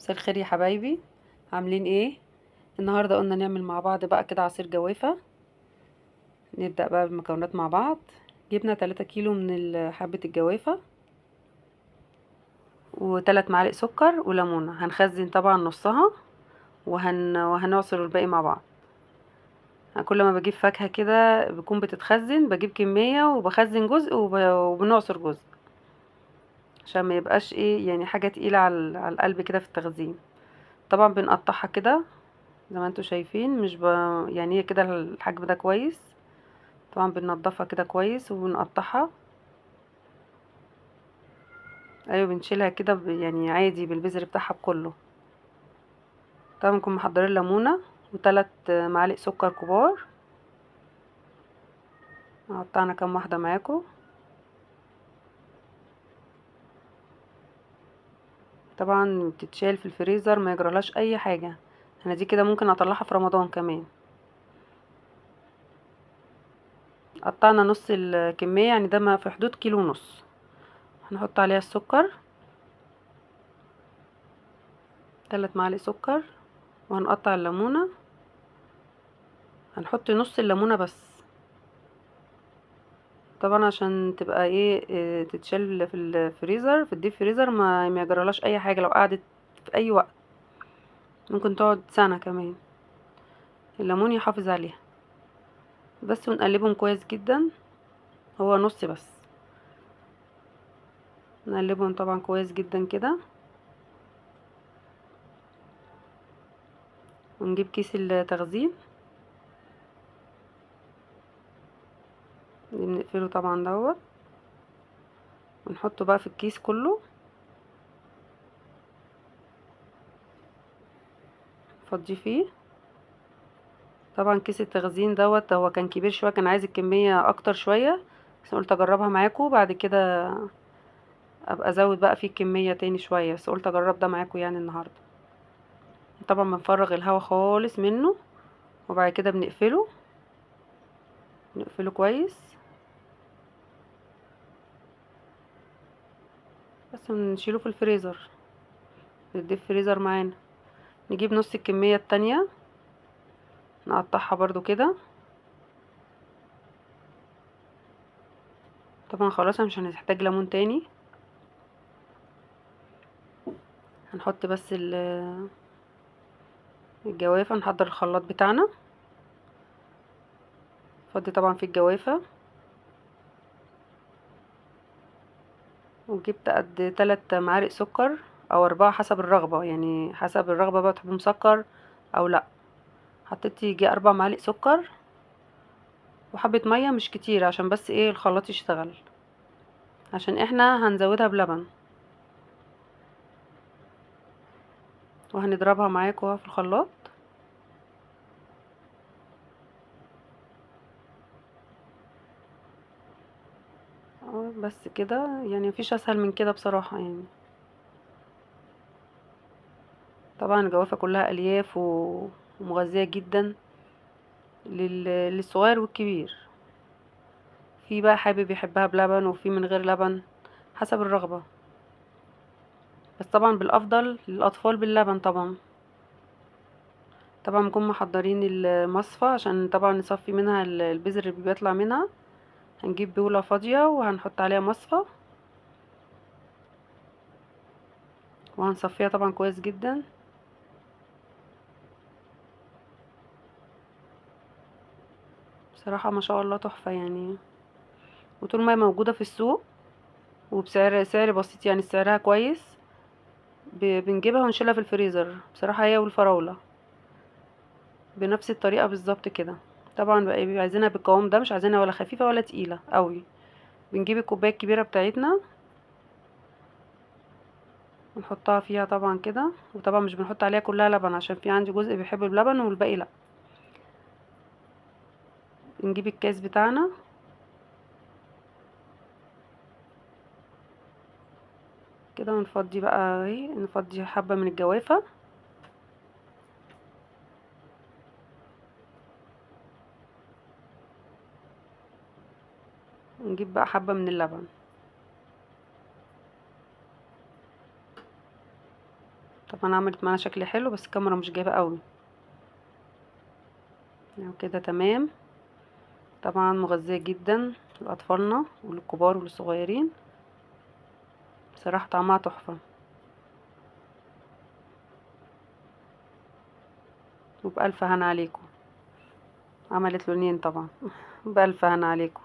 مساء الخير يا حبايبي، عاملين ايه؟ النهارده قلنا نعمل مع بعض بقى كده عصير جوافه. نبدا بقى بالمكونات مع بعض. جبنا 3 كيلو من حبه الجوافه و3 معالق سكر وليمونه، هنخزن طبعا نصها وهنعصر الباقي مع بعض. كل ما بجيب فاكهة كده بتكون بتتخزن، بجيب كمية وبخزن جزء وبنعصر جزء عشان ما يبقاش ايه يعني حاجة تقيلة على القلب كده في التخزين. طبعا بنقطعها كده زي ما انتوا شايفين، مش يعني هي كده الحجم ده كويس. طبعا بننضفها كده كويس وبنقطعها، ايوه بنشيلها كده يعني عادي بالبذر بتاعها بكله. طبعا بنكون محضرين ليمونه وثلاث معالق سكر كبار، قطعنا كام واحدة معاكم. طبعا بتتشال في الفريزر ما يجرالهاش اي حاجة، انا دي كده ممكن اطلعها في رمضان كمان. قطعنا نص الكمية، يعني ده ما في حدود كيلو ونص. هنحط عليها السكر 3 معالق سكر، وهنقطع الليمونه، هنحط نص الليمونه بس طبعا عشان تبقى ايه تتشال في الفريزر، في ال deep freezer ما يجرالهاش اي حاجة لو قعدت في اي وقت، ممكن تقعد سنة كمان. الليمون يحافظ عليها بس. ونقلبهم كويس جدا، هو نص بس، نقلبهم طبعا كويس جدا كده. ونجيب كيس التخزين اللي بنقفله طبعا دوت، ونحطه بقى في الكيس كله، نفضيه فيه. طبعا كيس التخزين دوت هو كان كبير شوية، كان عايز الكمية اكتر شوية، بس قلت اجربها معاكم بعد كده ابقى ازود بقى فيه الكمية تاني شوية، بس قلت اجرب ده معاكم يعني النهارده. طبعا بنفرغ الهوا خالص منه، وبعد كده نقفله كويس بس، ونشيله في الفريزر، في ال deep freezer معانا. نجيب نص الكمية التانية نقطعها برضو كده. طبعا خلاص مش هنحتاج ليمون تاني، هنحط بس الجوافة. نحضر الخلاط بتاعنا، فضي طبعا في الجوافة. وجبت قد 3 معالق سكر او 4 حسب الرغبة، يعني حسب الرغبة بقى تحبوا مسكر او لا. حطيت يجي 4 معالق سكر وحبة مية مش كتير عشان بس ايه الخلاط يشتغل، عشان احنا هنزودها بلبن. وهنضربها معاكم اهو في الخلاط. بس كده، يعني مفيش اسهل من كده بصراحة. يعني طبعا الجوافة كلها الياف ومغذية جدا للصغير والكبير. في بقى حابب يحبها بلبن وفي من غير لبن حسب الرغبة، بس طبعا بالافضل للاطفال باللبن. طبعا بنكون محضرين المصفى عشان طبعا نصفي منها البذر اللي بيطلع منها. هنجيب بولة فاضية وهنحط عليها مصفى وهنصفيها طبعا كويس جدا. بصراحة ما شاء الله تحفة يعني، وطول ما هي موجودة في السوق وبسعر سعر بسيط، يعني سعرها كويس، بنجيبها ونشيلها في الفريزر بصراحة، هي والفراولة بنفس الطريقة بالظبط كده. طبعا بقى بيبقى عايزينها بالقوام ده، مش عايزينها ولا خفيفة ولا تقيلة قوي. بنجيب الكوباية الكبيرة بتاعتنا ونحطها فيها طبعا كده، وطبعا مش بنحط عليها كلها لبن عشان في عندي جزء بيحب اللبن والباقي لا. نجيب الكاس بتاعنا كده ونفضي بقى اهي، نفضي حبة من الجوافة. ونجيب بقى حبة من اللبن. طبعا عملت معانا شكل حلو، بس الكاميرا مش جايبه قوي. كده تمام. طبعا مغذيه جدا لاطفالنا وللكبار وللصغيرين، بصراحة طعمها تحفة. وبألف هنا عليكم. عملت لونين طبعا. بألف هنا عليكم.